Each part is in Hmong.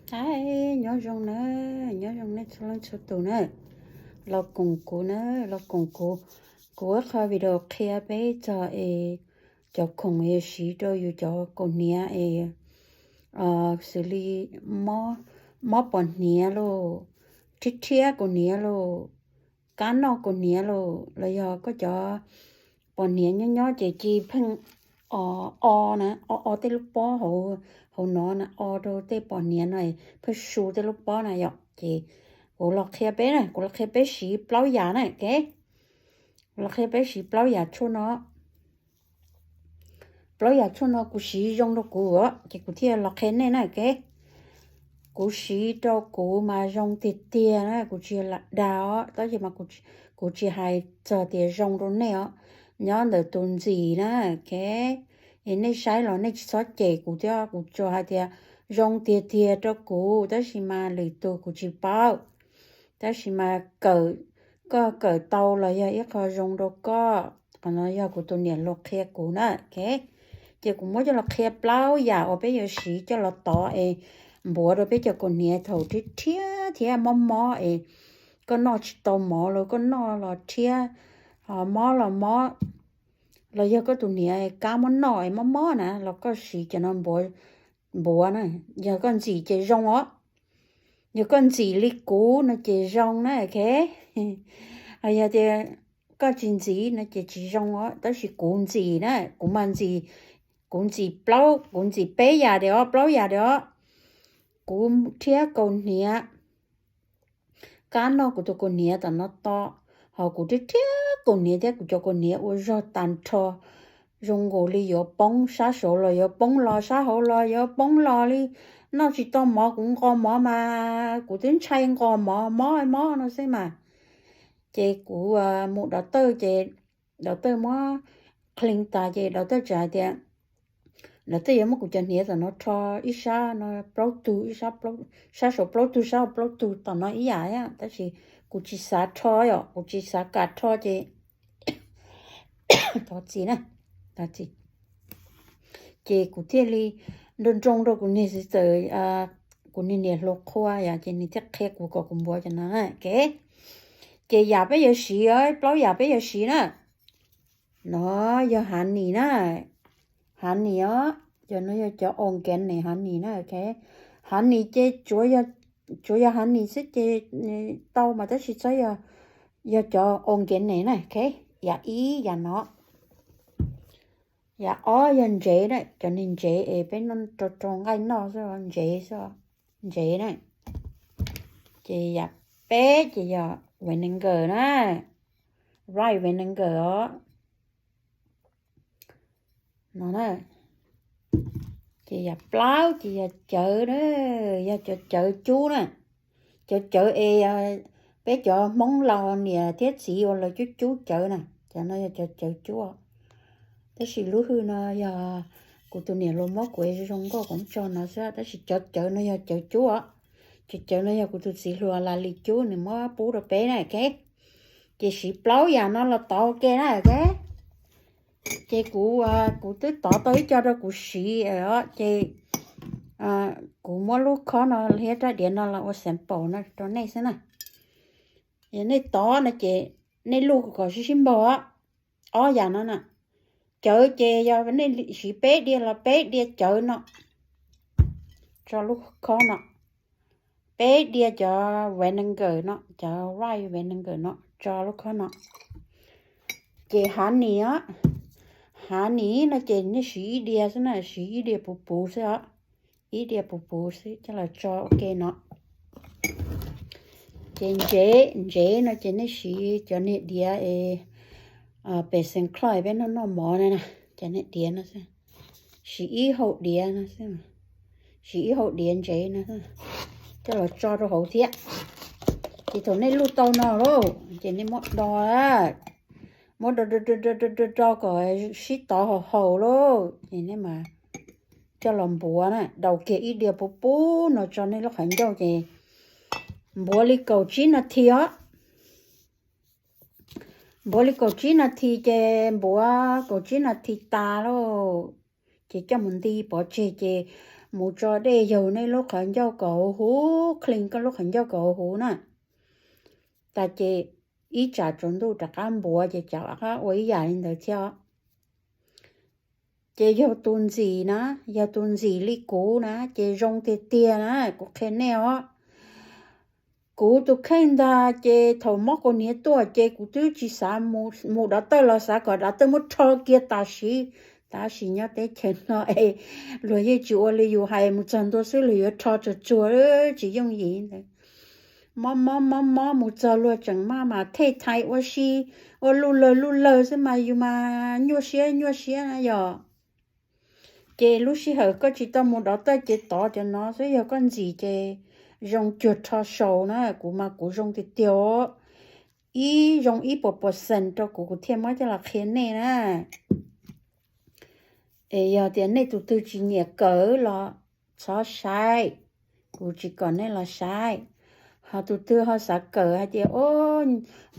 Hi, nyob zoo na, nyob zoo nej txhua leej txhua tus na, los koom kuv na, los koom kuv. Kuv ua qho video qhia peb txog es cov khoom yuav siv rau yus cov kaus hniav es xws li mob pos hniav lauj, rhiab rhiab kaus hniav lauj, kab noj kaus hniav lauj, los yog koj cov pos hniav nyob nyob ces cia li pheej o o na, o o tej lub pob hauv no na, o rau tej pos hniav no, pheej su tej lub pob na yom. Ces kuv los qhia peb na, kuv los qhia peb siv plaub yam na, ok. Kuv los qhia peb siv plaub yam tshuaj no. Plaub yam tshuaj no kuv siv zoo rau kuv os, ces kuv thiaj los qhia nej na, ok. Kuv siv rau kuv mas zoo tiag tiag na, kuv tsis yog lam dag os, tab sis mas kuv tsis hais txog tias zoo rau nej os. Nyob ntawm tus ntxim na, ok. Es nej saib los nej tsis txhob cem kuv thiab, kuv tsuas hais tias zoo tiag tiag rau kuv, tab sis mas lwm tus kuv tsis paub. Tab sis mas koj kawm tau los yog ib qho zoo rau koj. Qhov no yog kuv tus niam hluas qhia kuv na, ok. Ces kuv muab coj los qhia plaub yam uas peb yuav siv coj los tov es npuav rau peb cov kaus hniav thaum rhiab rhiab thiab mob mob es koj noj tsis tau mov los koj noj los rhiab, mob los mob, los yog koj tus hniav kab muab noj es mob mob na los koj siv cov no npuav na. Yog koj ntxim ces zoo os. Yog koj ntxim li kuv no ces zoo na, ok. Yog tias koj tsis ntxim no ces tsis zoo os, tab sis kuv ntxim na, kuv mas ntxim, kuv ntxim plaub, kuv ntxim peb yam diam os, plaub yam diam os. Kuv rhiab kaus hniav, kab noj kuv tus kaus hniav tom no to, ho kuv rhiab rhiab kaus hniav thiab kuv cov kaus hniav ua zog tag nrho, zoo nkaus li yuav poob sab saud los yuav poob los sab hauv los yuav poob los li. Noj tsis tau mov, kuv nqos mov mas kuv twb ntshai nqos mov, mob mob no xwb mas. Ces kuv mus dov tawj ces dov tawj muab clean tas ces dov tawj txawm hais tias dov tawj yuav muab kuv cov hniav tom no rho, ib sab no plaub tug, ib sab, sab saud plaub tug, sab hauv plaub tug, tom no ib yam, tab sis kuv tsis xav rho yom, kuv tsis xav kam rho ces thov txim na, thov txim. Ces kuv thiaj li nroo nroo rau kuv niag sister, kuv niag niam hluas qhua yom, ces nws thiaj qhia kuv kom kuv npuav cov no na, ok. Ces yam peb yuav siv, plaub yam peb yuav siv na, no yog honey na, honey os, cov no yog cov organic honey na, ok. Honey ces tsuav yog honey xwb ces tau mas, tab sis txhob yog cov organic na, ok. Yam ib yam no. Yam ob yog ntsev na, cov niag ntsev es peb noj rau rau nqaij noj xwb, ntsev xwb, ntsev na. Ces yam peb ces yog vinegar na, rice vinegar os. No na. Ces yam plaub ces yog cawv na, yog cov cawv cub na. Cov cawv es peb cov Hmoob laus niam thiab txiv uas lawv cub cub cawv na, cov no yog cov cawv cub. Tab sis lub hwj no yog kuv tus niam hluas muab kuv zoo zoo nkauj kuv tso no xwb, tab sis cov cawv no yog cawv cub os. Cov cawv no yog kuv tus txiv hluas Las Lis cub, nws muab pub rau peb na, ok. Ces siv plaub yam no los tov ua ke na, ok. Ces kuv, kuv twb tov tau ib co rau kuv siv os, ces kuv muab lub khob no thiab rab diav no los ua sample no rau nej xwb na. Yog nej tov no ces nej luj kom sib sib npaug os. Ob yam no na, cawv ces yog nej siv peb diav los peb diav cawv no tso lub khob no, peb diav cov vinegar no, cov rice vinegar no tso lub khob no. Ces honey os, honey no ces nej siv ib diav xwb na, siv ib diav puv puv xwb os, ib diav puv puv xwb coj los tso ua ke no. Ces ntsev, ntsev no ces nej siv cov niag diav es pem Xeev Khuam peb noj noj mov na, cov niag diav no xwb, siv ib hau diav no xwb, siv ib hau diav ntsev no xwb, coj los tso rau hauv thiab. Ces thaum nej luj tau no lauj, ces nej muab do, muab do do do do do kom sib tov haum haum lauj, ces nej mas coj los npuav na, daus kiag ib diav puv puv no tso nej lub qhov ncauj ces npuav li kaum tsib nas this os. Npuav li kaum tsib nas this ces npuav kaum tsib nas this tas lauj, ces coj mus nti pov tseg ces mus tso dej yaug nej lub qhov ncauj kom huv huv, clean koj lub qhov ncauj kom huv huv na. Tas ces ib tsam tsaus ntuj rov qab npuav ces rov qab ua ib yam li ntawd thiab os. Ces yog tus ntxim na, yog tus ntxim li kuv na ces zoo tiag tiag na, kuv qhia nej os. Kuv tus kheej ntag ces thaum mob kaus hniav tuaj ces kuv twb tsis xav mus dov tawj los xav kom dov tawj muab rho kiag tam sim, tab sis nyob teb chaws no es luag yeej tsis ua li yus hais, mus txog ntua xwb luag yuav rho tsuag tsuag, tsis yooj yim ntawd. Mob mob mob mob mus txog luag tseem maj mam thej thaiv ua si, ua luj lawg luj lawg xwb mas yus mas nyuaj siab nyuaj siab na yog. Ces lub sij hawm koj tsis tau mus dov tawj ces tod cov no xwb, yog koj ntxim ces zoo cuag rho saus na, kuv mas kuv zoo tiag tiag os. Ib zoo ib puas percent rau kuv, kuv thiaj muab coj los qhia nej na. Es yog tias nej tus twg tsis nyiam kawm los txhob saib, kuv tsis kom nej los saib. Ho tus twg ho xav kawm hais tias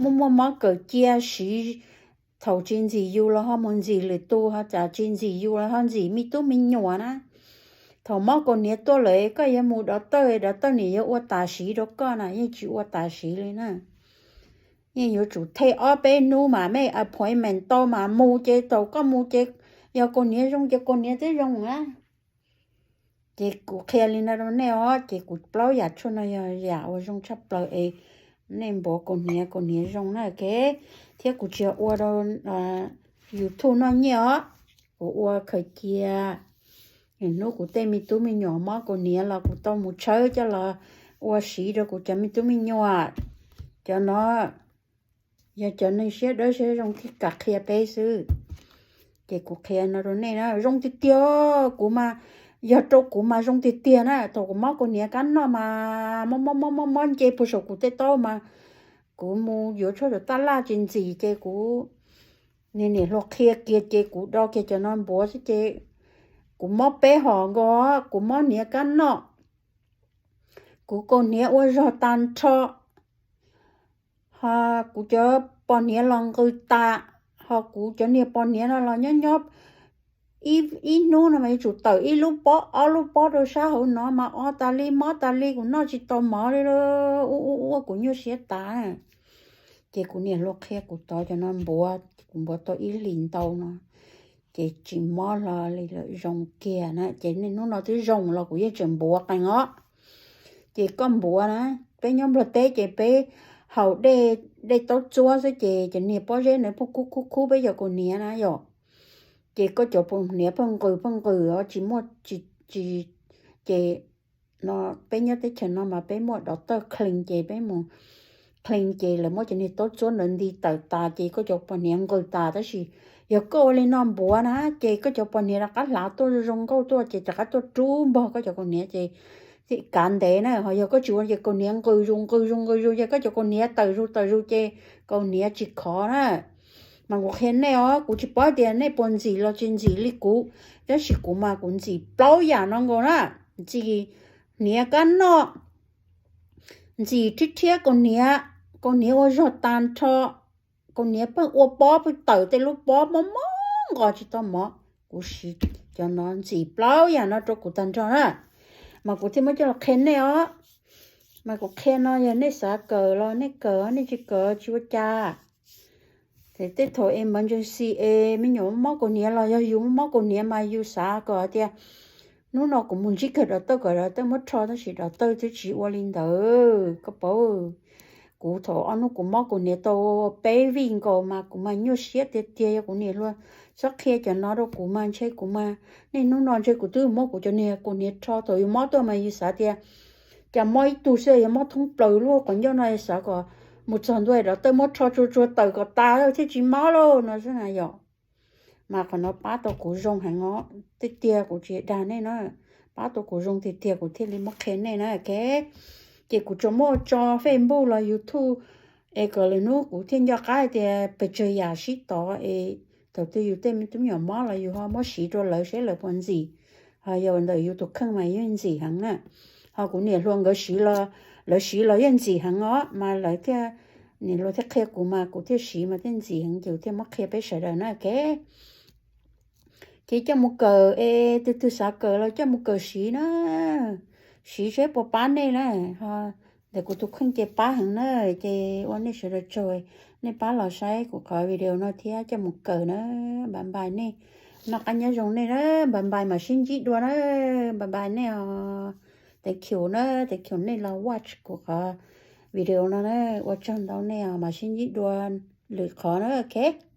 muaj muaj mob kawm cia siv, thaum tsis ntxim yus los ho mus ntxim lwm tus, ho tsam tsis ntxim yus los ho ntxim me tub me nyuam na. Thaum mob kaus hniav tuaj lawm koj yuav mus dov tawj, dov tawj nim yuav ua tam sim rau koj na, yeej tsis ua tam sim li na. Yeej yuav tsum thej ob peb hnub mas mej appointment tau mas mus, ces thaum koj mus ces yog kaus hniav zoo ces kaus hniav twb zoo na. Ces kuv qhia li no rau nej os, ces kuv plaub yam tshuaj no yog yam uas zoo tshaj plaws es nej npuav kaus hniav, kaus hniav zoo na, ok. Thiab kuv tsis ua rau YouTube noj nyiaj os, kuv ua khaws cia. Hnub kuv tej me tub me nyuam mob kaus hniav los kuv tau mus tshawb coj los ua siv rau kuv cov me tub me nyuam. Cov no yog cov neeg siab dawb siab zoo thiaj kam qhia peb xwb. Ces kuv qhia no rau nej na, zoo tiag tiag, kuv mas, yog rau kuv mas zoo tiag tiag na. Thaum kuv mob kaus hniav kab noj mas mob mob mob mob mob nce puag saum kuv tej taub mas kuv mus yuav tshuaj rau taj laj tsis ntxim ces kuv niam niam hluas qhia kiag ces kuv do kiag cov no npuav xwb ces kuv mob peb hom nkaus, kuv mob hniav kab noj, kuv kaus hniav ua zog tag nrho, ho kuv cov pos hniav los nqws tas, ho kuv cov niag pos hniav no los nyob nyob ib hnub no mas yuav tsum tawm ib lub pob ob lub pob rau sab hauv no mas o tas li mob tas li, kuv noj tsis tau mov li, ua ua ua kuv nyuaj siab tas. Ces kuv niam hluas qhia kuv tov cov no npuav, kuv npuav tau ib hlis ntau no ces tsis mob hlo li lawm, zoo kiag na. Ces niaj hnub no twb zoo los kuv yeej tseem npuav qees os. Ces koj npuav na, peb nyob Nplog teb ces peb haus dej, dej taub txuab xwb ces cov niag pob zeb ntawd pheej khub khub khub peb cov kaus hniav na yom. Ces koj cov kaus hniav pheej nqws pheej nqws os, tsis muaj, tsis, ces no peb nyob teb chaws no mas peb muaj dov tawj clean ces peb mus clean ces lawv muab cov niag taub txuab ntawd nti tawm tas ces koj cov pos hniav nqws tas. Tab sis yog koj ua li no npuav na ces koj cov pos hniav rov qab hlav tuaj zoo nkauj tuaj ces rov qab tuaj rub npog koj cov kaus hniav ces thiaj kav ntev na. Ho yog koj tsis ua ces kaus hniav nqws zus nqws zus nqws zus ces koj cov kaus hniav tawm zus tawm zus ces kaus hniav tsis khov na. Mas kuv qhia nej os, kuv tsis paub tias nej puas ntxim los tsis ntxim li kuv, tab sis kuv mas kuv ntxim plaub yam no nkaus na. Ntxim hniav kab noj, ntxim rhiab rhiab kaus hniav, kaus hniav ua zog tag nrho, kaus hniav pheej ua pob pheej tawm tej lub pob mob mob nqos tsis tau mov. Kuv siv cov no ntxim plaub yam no rau kuv tag nrho na. Mas kuv thiaj muab coj los qhia nej os. Mas kuv qhia no yog nej xav kawm los nej kawm, nej tsis kawm tsis ua cas. Ces tej thaum emergency es me nyuam mob kaus hniav los yog yus mob kaus hniav mas yus xav kom hais tias hnub no kuv mus ntsib kawg dov tawj kom dov tawj muab rho, tab sis dov tawj twb tsis ua li ntawd koj paub. Kuv thaum ob hnub kuv mob kaus hniav tau peb vij nkaus mas kuv mas nyuaj siab tiag tiag, yog kuv niam hluas txhob qhia cov no rau kuv mas ntshe kuv mas niaj hnub no ntshe kuv twb muab kuv cov niag kaus hniav rho. Thaum yus mob tuaj mas yus xav tias cas mob ib tug xwb yuav mob thoob plaws lub qhov ncauj no, xav kom mus txog ntua dov tawj muab rho tsuag tsuag tawm kom tas thiaj tsis mob lauj no xwb na yom. Mas qhov no pab tau kuv zoo heev os, tiag tiag kuv tsis dag nej na, pab tau kuv zoo tiag tiag kuv thiaj li muab qhia nej na, ok. Ces kuv tsuas muab tso Facebook los YouTube es kom lwm hnub kuv thiaj nco qab hais tias pes tsawg yam sib tov es thaum twg yus tej me tub me nyuam mob los yus ho muab siv rau lawv seb lawv puas ntxim. Ho yog ntawm yus tus kheej mas yeej ntxim heev na. Ho kuv niam hluas nkawd siv los, lawv siv los yeej ntxim heev os, mas lawv thiaj, niam hluas thiaj qhia kuv mas kuv thiaj siv mas thiaj ntxim heev ces kuv thiaj muab qhia peb sawv daws na, ok. Ces coj mus kawm es tus twg xav kawm los coj mus kawm siv na, siv seb puas pab nej na. Ntawm kuv tus kheej ces pab heev na, ces ua nej sawv daws tsaug, nej pab los saib kuv qhov video no thiab coj mus kawm na. Bye bye nej, noj qab nyob zoo nej na, bye bye mam sib ntsib dua na, bye bye nej os. Thank you na, thank you nej los watch kuv qhov video no na, ua tsaug ntau nej os, mam sib ntsib dua lwm qhov na, ok.